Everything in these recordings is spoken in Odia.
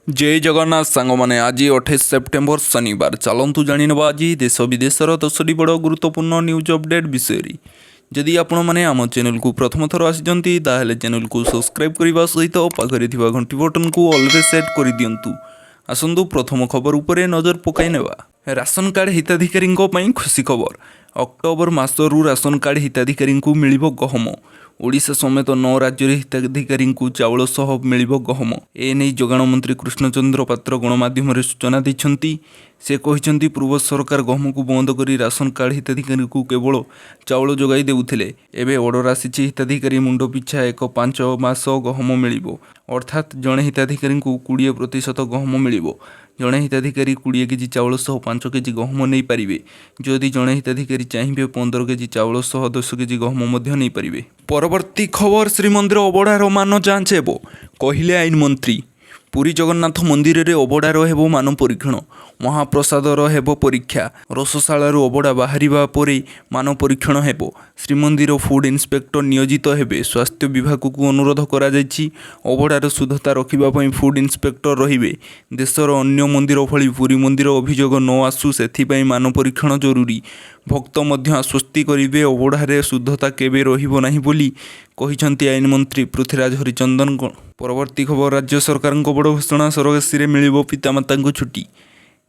ଜୟ ଜଗନ୍ନାଥ ସାଙ୍ଗମାନେ, ଆଜି 28 ସେପ୍ଟେମ୍ବର ଶନିବାର। ଚାଲନ୍ତୁ ଜାଣିନେବା ଆଜି ଦେଶ ବିଦେଶର 10ଟି ବଡ଼ ଗୁରୁତ୍ୱପୂର୍ଣ୍ଣ ନ୍ୟୁଜ୍ ଅପଡେଟ୍ ବିଷୟରେ। ଯଦି ଆପଣମାନେ ଆମ ଚ୍ୟାନେଲକୁ ପ୍ରଥମ ଥର ଆସିଛନ୍ତି, ତାହେଲେ ଚ୍ୟାନେଲକୁ ସବସ୍କ୍ରାଇବ୍ କରିବା ସହିତ ପାଖରେ ଥିବା ଘଣ୍ଟି ବଟନକୁ ଅଲରେ ସେଟ୍ କରିଦିଅନ୍ତୁ। ଆସନ୍ତୁ ପ୍ରଥମ ଖବର ଉପରେ ନଜର ପକାଇ ନେବା। ରାସନ କାର୍ଡ଼ ହିତାଧିକାରୀଙ୍କ ପାଇଁ ଖୁସି ଖବର। ଅକ୍ଟୋବର ମାସରୁ ରାସନ କାର୍ଡ଼ ହିତାଧିକାରୀଙ୍କୁ ମିଳିବ ଗହମ। ଓଡ଼ିଶା ସମେତ ନଅ ରାଜ୍ୟରେ ହିତାଧିକାରୀଙ୍କୁ ଚାଉଳ ସହ ମିଳିବ ଗହମ। ଏନେଇ ଯୋଗାଣ ମନ୍ତ୍ରୀ କୃଷ୍ଣଚନ୍ଦ୍ର ପାତ୍ର ଗଣମାଧ୍ୟମରେ ସୂଚନା ଦେଇଛନ୍ତି। ସେ କହିଛନ୍ତି, ପୂର୍ବ ସରକାର ଗହମକୁ ବନ୍ଦ କରି ରାସନ କାର୍ଡ଼ ହିତାଧିକାରୀଙ୍କୁ କେବଳ ଚାଉଳ ଯୋଗାଇ ଦେଉଥିଲେ। ଏବେ ଅର୍ଡର ଆସିଛି, ହିତାଧିକାରୀ ମୁଣ୍ଡ ପିଛା 1.5 ମାସ ଗହମ ମିଳିବ। ଅର୍ଥାତ୍ ଜଣେ ହିତାଧିକାରୀଙ୍କୁ 20% ଗହମ ମିଳିବ। ଜଣେ ହିତାଧିକାରୀ 20 କେଜି ଚାଉଳ ସହ 5 କେଜି ଗହମ ନେଇପାରିବେ। ଯଦି ଜଣେ ହିତାଧିକାରୀ ଚାହିଁବେ, 15 କେଜି ଚାଉଳ ସହ 10 କେଜି ଗହମ ମଧ୍ୟ ନେଇପାରିବେ। ପରବର୍ତ୍ତୀ ଖବର, ଶ୍ରୀମନ୍ଦିର ଅବଢ଼ାର ମାନ ଯାଞ୍ଚ ହେବ, କହିଲେ ଆଇନ ମନ୍ତ୍ରୀ। ପୁରୀ ଜଗନ୍ନାଥ ମନ୍ଦିରରେ ଅବଢ଼ାର ହେବ ମାନ ପରୀକ୍ଷଣ। ମହାପ୍ରସାଦର ହେବ ପରୀକ୍ଷା। ରୋଷଶାଳାରୁ ଅବଢ଼ା ବାହାରିବା ପରେ ମାନ ପରୀକ୍ଷଣ ହେବ। ଶ୍ରୀମନ୍ଦିର ଫୁଡ୍ ଇନ୍ସପେକ୍ଟର ନିୟୋଜିତ ହେବେ। ସ୍ୱାସ୍ଥ୍ୟ ବିଭାଗକୁ ଅନୁରୋଧ କରାଯାଇଛି। ଅବଢ଼ାର ଶୁଦ୍ଧତା ରଖିବା ପାଇଁ ଫୁଡ୍ ଇନ୍ସପେକ୍ଟର ରହିବେ। ଦେଶର ଅନ୍ୟ ମନ୍ଦିର ଭଳି ପୁରୀ ମନ୍ଦିର ଅଭିଯୋଗ ନ ଆସୁ, ସେଥିପାଇଁ ମାନ ପରୀକ୍ଷଣ ଜରୁରୀ। ଭକ୍ତ ମଧ୍ୟ ଆଶ୍ୱସ୍ତି କରିବେ, ଅବଢ଼ାରେ ଶୁଦ୍ଧତା କେବେ ରହିବ ନାହିଁ ବୋଲି କହିଛନ୍ତି ଆଇନ ମନ୍ତ୍ରୀ ପୃଥ୍ୱୀରାଜ ହରିଚନ୍ଦନ। ପରବର୍ତ୍ତୀ ଖବର, ରାଜ୍ୟ ସରକାରଙ୍କ ବଡ଼ ଘୋଷଣା। ସରୋଗେସିରେ ମିଳିବ ପିତାମାତାଙ୍କୁ ଛୁଟି।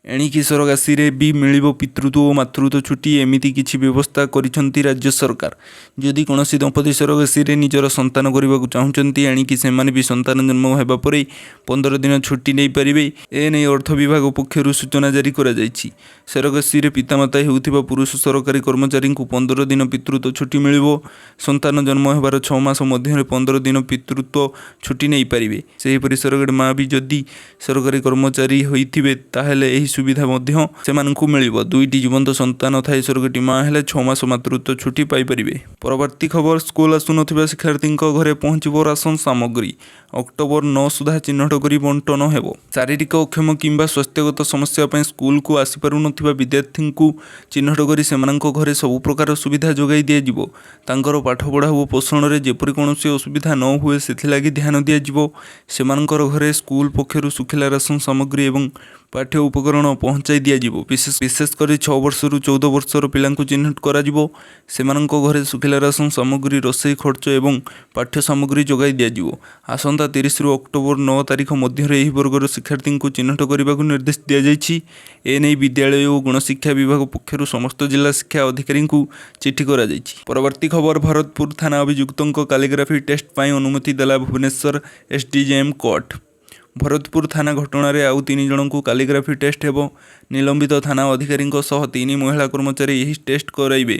ଏଣିକି ସରୋଗେସିରେ ବି ମିଳିବ ପିତୃତ୍ୱ ଓ ମାତୃତ୍ୱ ଛୁଟି। ଏମିତି କିଛି ବ୍ୟବସ୍ଥା କରିଛନ୍ତି ରାଜ୍ୟ ସରକାର। ଯଦି କୌଣସି ଦମ୍ପତି ସରୋଗେସିରେ ନିଜର ସନ୍ତାନ କରିବାକୁ ଚାହୁଁଛନ୍ତି, ଏଣିକି ସେମାନେ ବି ସନ୍ତାନ ଜନ୍ମ ହେବା ପରେ 15 ଦିନ ଛୁଟି ନେଇପାରିବେ। ଏନେଇ ଅର୍ଥ ବିଭାଗ ପକ୍ଷରୁ ସୂଚନା ଜାରି କରାଯାଇଛି। ସରୋଗେସିରେ ପିତାମାତା ହେଉଥିବା ପୁରୁଷ ସରକାରୀ କର୍ମଚାରୀଙ୍କୁ 15 ଦିନ ପିତୃତ୍ୱ ଛୁଟି ମିଳିବ। ସନ୍ତାନ ଜନ୍ମ ହେବାର 6 ମାସ ମଧ୍ୟରେ 15 ଦିନ ପିତୃତ୍ୱ ଛୁଟି ନେଇପାରିବେ। ସେହିପରି ସରୋଗେଟ୍ ମା ବି ଯଦି ସରକାରୀ କର୍ମଚାରୀ ହୋଇଥିବେ, ତାହେଲେ ଏହି ସୁବିଧା ମଧ୍ୟ ସେମାନଙ୍କୁ ମିଳିବ। ଦୁଇଟି ଜୀବନ୍ତ ସନ୍ତାନ ଥାଇ ସରୋଗେଟ୍ ମା ହେଲେ 6 ମାସ ମାତୃତ୍ୱ ଛୁଟି ପାଇପାରିବେ। ପରବର୍ତ୍ତୀ ଖବର, ସ୍କୁଲ ଆସୁନଥିବା ଶିକ୍ଷାର୍ଥୀଙ୍କ ଘରେ ପହଞ୍ଚିବ ରାସନ ସାମଗ୍ରୀ। ଅକ୍ଟୋବର 9 ସୁଦ୍ଧା ଚିହ୍ନଟ କରି ବଣ୍ଟନ ହେବ। ଶାରୀରିକ ଅକ୍ଷମ କିମ୍ବା ସ୍ୱାସ୍ଥ୍ୟଗତ ସମସ୍ୟା ପାଇଁ ସ୍କୁଲକୁ ଆସିପାରୁନଥିବା ବିଦ୍ୟାର୍ଥୀଙ୍କୁ ଚିହ୍ନଟ କରି ସେମାନଙ୍କ ଘରେ ସବୁ ପ୍ରକାର ସୁବିଧା ଯୋଗାଇ ଦିଆଯିବ। ତାଙ୍କର ପାଠପଢ଼ା ଓ ପୋଷଣରେ ଯେପରି କୌଣସି ଅସୁବିଧା ନ ହୁଏ, ସେଥିଲାଗି ଧ୍ୟାନ ଦିଆଯିବ। ସେମାନଙ୍କର ଘରେ ସ୍କୁଲ ପକ୍ଷରୁ ଶୁଖିଲା ରାସନ ସାମଗ୍ରୀ ଏବଂ ପାଠ୍ୟ ଉପକରଣ ପହଞ୍ଚାଇ ଦିଆଯିବ। ବିଶେଷ କରି 6 ବର୍ଷରୁ 14 ବର୍ଷର ପିଲାଙ୍କୁ ଚିହ୍ନଟ କରାଯିବ। ସେମାନଙ୍କ ଘରେ ଶୁଖିଲା ରାସନ ସାମଗ୍ରୀ, ରୋଷେଇ ଖର୍ଚ୍ଚ ଏବଂ ପାଠ୍ୟ ସାମଗ୍ରୀ ଯୋଗାଇ ଦିଆଯିବ। ଆସନ୍ତା 30ରୁ ଅକ୍ଟୋବର 9 ତାରିଖ ମଧ୍ୟରେ ଏହି ବର୍ଗର ଶିକ୍ଷାର୍ଥୀଙ୍କୁ ଚିହ୍ନଟ କରିବାକୁ ନିର୍ଦ୍ଦେଶ ଦିଆଯାଇଛି। ଏନେଇ ବିଦ୍ୟାଳୟ ଓ ଗଣଶିକ୍ଷା ବିଭାଗ ପକ୍ଷରୁ ସମସ୍ତ ଜିଲ୍ଲା ଶିକ୍ଷା ଅଧିକାରୀଙ୍କୁ ଚିଠି କରାଯାଇଛି। ପରବର୍ତ୍ତୀ ଖବର, ଭରତପୁର ଥାନା ଅଭିଯୁକ୍ତଙ୍କ କାଲିଗ୍ରାଫି ଟେଷ୍ଟ ପାଇଁ ଅନୁମତି ଦେଲା ଭୁବନେଶ୍ୱର ଏସଡିଜେଏମ୍ କୋର୍ଟ। ଭରତପୁର ଥାନା ଘଟଣାରେ ଆଉ ତିନି ଜଣଙ୍କୁ କାଲିଗ୍ରାଫି ଟେଷ୍ଟ ହେବ। ନିଲମ୍ବିତ ଥାନା ଅଧିକାରୀଙ୍କ ସହ ତିନି ମହିଳା କର୍ମଚାରୀ ଏହି ଟେଷ୍ଟ କରାଇବେ।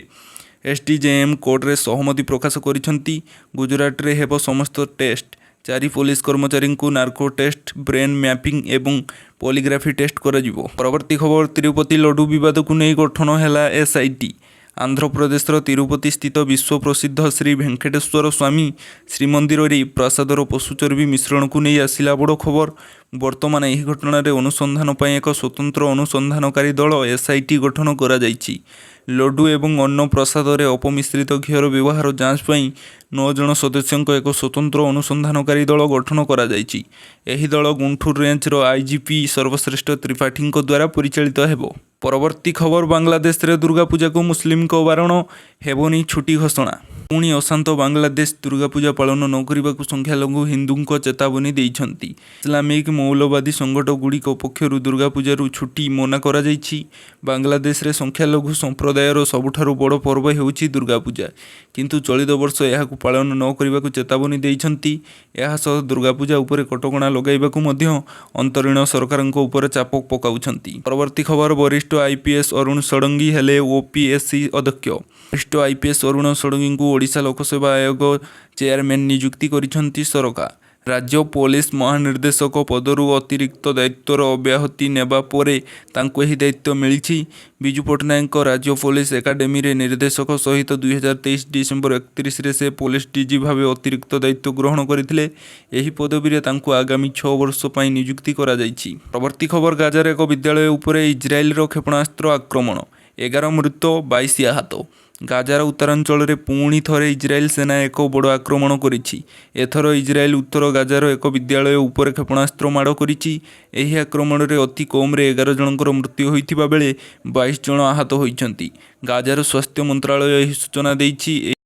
ଏସଡିଜେଏମ୍ କୋର୍ଟରେ ସହମତି ପ୍ରକାଶ କରିଛନ୍ତି। ଗୁଜୁରାଟରେ ହେବ ସମସ୍ତ ଟେଷ୍ଟ। ଚାରି ପୋଲିସ କର୍ମଚାରୀଙ୍କୁ ନାର୍କୋ ଟେଷ୍ଟ, ବ୍ରେନ୍ ମ୍ୟାପିଂ ଏବଂ ପଲିଗ୍ରାଫି ଟେଷ୍ଟ କରାଯିବ। ପରବର୍ତ୍ତୀ ଖବର, ତିରୁପତି ଲଡୁ ବିବାଦକୁ ନେଇ ଗଠନ ହେଲା ଏସ୍ଆଇଟି। ଆନ୍ଧ୍ରପ୍ରଦେଶର ତିରୁପତି ସ୍ଥିତ ବିଶ୍ୱ ପ୍ରସିଦ୍ଧ ଶ୍ରୀ ଭେଙ୍କଟେଶ୍ୱର ସ୍ୱାମୀ ଶ୍ରୀମନ୍ଦିରରେ ପ୍ରସାଦର ପଶୁ ଚର୍ବି ମିଶ୍ରଣକୁ ନେଇ ଆସିଲା ବଡ଼ ଖବର। ବର୍ତ୍ତମାନ ଏହି ଘଟଣାରେ ଅନୁସନ୍ଧାନ ପାଇଁ ଏକ ସ୍ୱତନ୍ତ୍ର ଅନୁସନ୍ଧାନକାରୀ ଦଳ, ଏସ୍ଆଇଟି ଗଠନ କରାଯାଇଛି। ଲଡୁ ଏବଂ ଅନ୍ୟ ପ୍ରସାଦରେ ଅପମିଶ୍ରିତ ଘିଅର ବ୍ୟବହାର ଯାଞ୍ଚ ପାଇଁ ନଅ ଜଣ ସଦସ୍ୟଙ୍କ ଏକ ସ୍ୱତନ୍ତ୍ର ଅନୁସନ୍ଧାନକାରୀ ଦଳ ଗଠନ କରାଯାଇଛି। ଏହି ଦଳ ଗୁଣ୍ଟୁର ରେଞ୍ଜର ଆଇଜିପି ସର୍ବଶ୍ରେଷ୍ଠ ତ୍ରିପାଠୀଙ୍କ ଦ୍ୱାରା ପରିଚାଳିତ ହେବ। ପରବର୍ତ୍ତୀ ଖବର, ବାଂଲାଦେଶରେ ଦୁର୍ଗାପୂଜାକୁ ମୁସଲିମଙ୍କ ବାରଣ, ହେବନି ଛୁଟି ଘୋଷଣା। ପୁଣି ଅଶାନ୍ତ ବାଂଲାଦେଶ। ଦୁର୍ଗାପୂଜା ପାଳନ ନ କରିବାକୁ ସଂଖ୍ୟାଲଘୁ ହିନ୍ଦୁଙ୍କ ଚେତାବନୀ ଦେଇଛନ୍ତି। ଇସଲାମିକ ମୌଳବାଦୀ ସଂଗଠନଗୁଡ଼ିକ ପକ୍ଷରୁ ଦୁର୍ଗାପୂଜାରୁ ଛୁଟି ମନା କରାଯାଇଛି। ବାଂଲାଦେଶରେ ସଂଖ୍ୟାଲଘୁ ସମ୍ପ୍ରଦାୟର ସବୁଠାରୁ ବଡ଼ ପର୍ବ ହେଉଛି ଦୁର୍ଗାପୂଜା। କିନ୍ତୁ ଚଳିତ ବର୍ଷ ଏହାକୁ ପାଳନ ନ କରିବାକୁ ଚେତାବନୀ ଦେଇଛନ୍ତି। ଏହା ସହ ଦୁର୍ଗାପୂଜା ଉପରେ କଟକଣା ଲଗାଇବାକୁ ମଧ୍ୟ ଅନ୍ତରୀଣ ସରକାରଙ୍କ ଉପରେ ଚାପ ପକାଉଛନ୍ତି। ପରବର୍ତ୍ତୀ ଖବର, ବରିଷ୍ଠ ଆଇପିଏସ୍ ଅରୁଣ ଷଡ଼ଙ୍ଗୀ ହେଲେ ଓପିଏସ୍ସି ଅଧ୍ୟକ୍ଷ। ବରିଷ୍ଠ ଆଇପିଏସ୍ ଅରୁଣ ଷଡ଼ଙ୍ଗୀଙ୍କୁ ଓଡ଼ିଶା ଲୋକସେବା ଆୟୋଗ ଚେୟାରମ୍ୟାନ୍ ନିଯୁକ୍ତି କରିଛନ୍ତି ସରକାର। ରାଜ୍ୟ ପୋଲିସ ମହାନିର୍ଦ୍ଦେଶକ ପଦରୁ ଅତିରିକ୍ତ ଦାୟିତ୍ୱର ଅବ୍ୟାହତି ନେବା ପରେ ତାଙ୍କୁ ଏହି ଦାୟିତ୍ୱ ମିଳିଛି। ବିଜୁ ପଟ୍ଟନାୟକ ରାଜ୍ୟ ପୋଲିସ ଏକାଡେମୀରେ ନିର୍ଦ୍ଦେଶକ ସହିତ 2023 ଡିସେମ୍ବର 31ରେ ସେ ପୋଲିସ ଡିଜି ଭାବେ ଅତିରିକ୍ତ ଦାୟିତ୍ୱ ଗ୍ରହଣ କରିଥିଲେ। ଏହି ପଦବୀରେ ତାଙ୍କୁ ଆଗାମୀ 6 ବର୍ଷ ପାଇଁ ନିଯୁକ୍ତି କରାଯାଇଛି। ପରବର୍ତ୍ତୀ ଖବର, ଗାଜାର ଏକ ବିଦ୍ୟାଳୟ ଉପରେ ଇସ୍ରାଏଲର କ୍ଷେପଣାସ୍ତ୍ର ଆକ୍ରମଣ। 11 ମୃତ, 22 ଆହତ। ଗାଜାର ଉତ୍ତରାଞ୍ଚଳରେ ପୁଣି ଥରେ ଇଜ୍ରାଏଲ ସେନା ଏକ ବଡ଼ ଆକ୍ରମଣ କରିଛି। ଏଥର ଇଜ୍ରାଏଲ ଉତ୍ତର ଗାଜାର ଏକ ବିଦ୍ୟାଳୟ ଉପରେ କ୍ଷେପଣାସ୍ତ୍ର ମାଡ଼ କରିଛି। ଏହି ଆକ୍ରମଣରେ ଅତି କମରେ 11 ଜଣଙ୍କର ମୃତ୍ୟୁ ହୋଇଥିବା ବେଳେ 22 ଜଣ ଆହତ ହୋଇଛନ୍ତି। ଗାଜାର ସ୍ୱାସ୍ଥ୍ୟ ମନ୍ତ୍ରାଳୟ ଏହି ସୂଚନା ଦେଇଛି।